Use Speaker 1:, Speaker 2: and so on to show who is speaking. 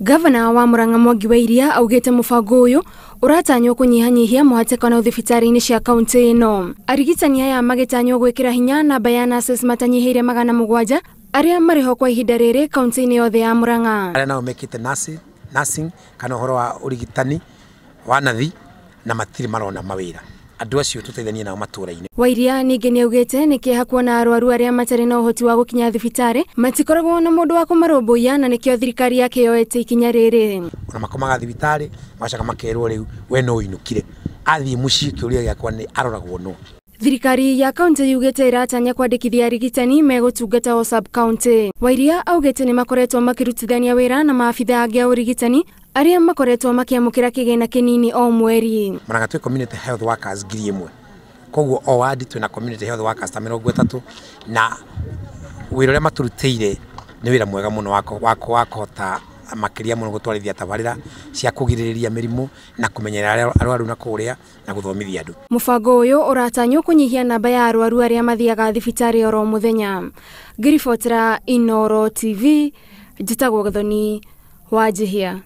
Speaker 1: Gavana wa Murang'a Mwangi wa Iria augĩte mũbango ũyũ ũratanywo kũnyihanyihia mũhatĩkano thibitarĩ-inĩ cia kaunti ĩno. Arigitani aya magĩtanywo gwĩkĩra hinya namba ya nurses matanyihĩire 700 arĩa marĩho kwa ihinda rĩrĩ kaunti-inĩ yothe ya Murang'a.
Speaker 2: Arĩa nao mekĩte nursing kana ũhoro wa ũrigitani wa nathi na matirĩ marona mawĩra, andũ acio tũteithanie nao matũra-inĩ.
Speaker 1: Wairia ningĩ nĩaugĩte nĩ kĩeha kuona arwaru arĩa matarĩ na ũhoti wa gũkinya thibitarĩ matikoragwo na mũndũ wa kũmarũmbũiya, na nĩkĩo thirikari yake yoete ikinya rĩrĩ.
Speaker 2: Ona makomaga thibitarĩ magacoka makerwo rĩu we no ũinũkire, athiĩ mũciĩ kĩũria gĩakwa nĩ aroragwo no.
Speaker 1: Thirikari ya kaunti yugĩte ĩratanya kwandĩkithia arigitani megũtungata o sub county. Wairia augĩte nĩ makoretwo makĩrutithania wĩra na maabitha angĩ a ũrigitani arĩa makoretwo makĩamũkĩra kĩgĩna kĩnini o mweri.
Speaker 2: Murang'a twĩ community health workers 1000, koguo o wadi twĩna community health workers ta 30, na wĩra ũrĩa matũrutĩire nĩ wĩra mwega mũno wa kũhota makĩria mũno gũtwarithia tabarĩra cia kũgirĩrĩria mĩrimũ na kũmenyerera arwaru na kũrĩa na gũthomithia andũ.
Speaker 1: Mũbango ũyũ ũratanywo kũnyihia namba ya arwaru arĩa mathiaga thibitarĩ oro mũthenya. Ngĩribotera Inooro TV, njĩtagwo Gathoni Wanjihia.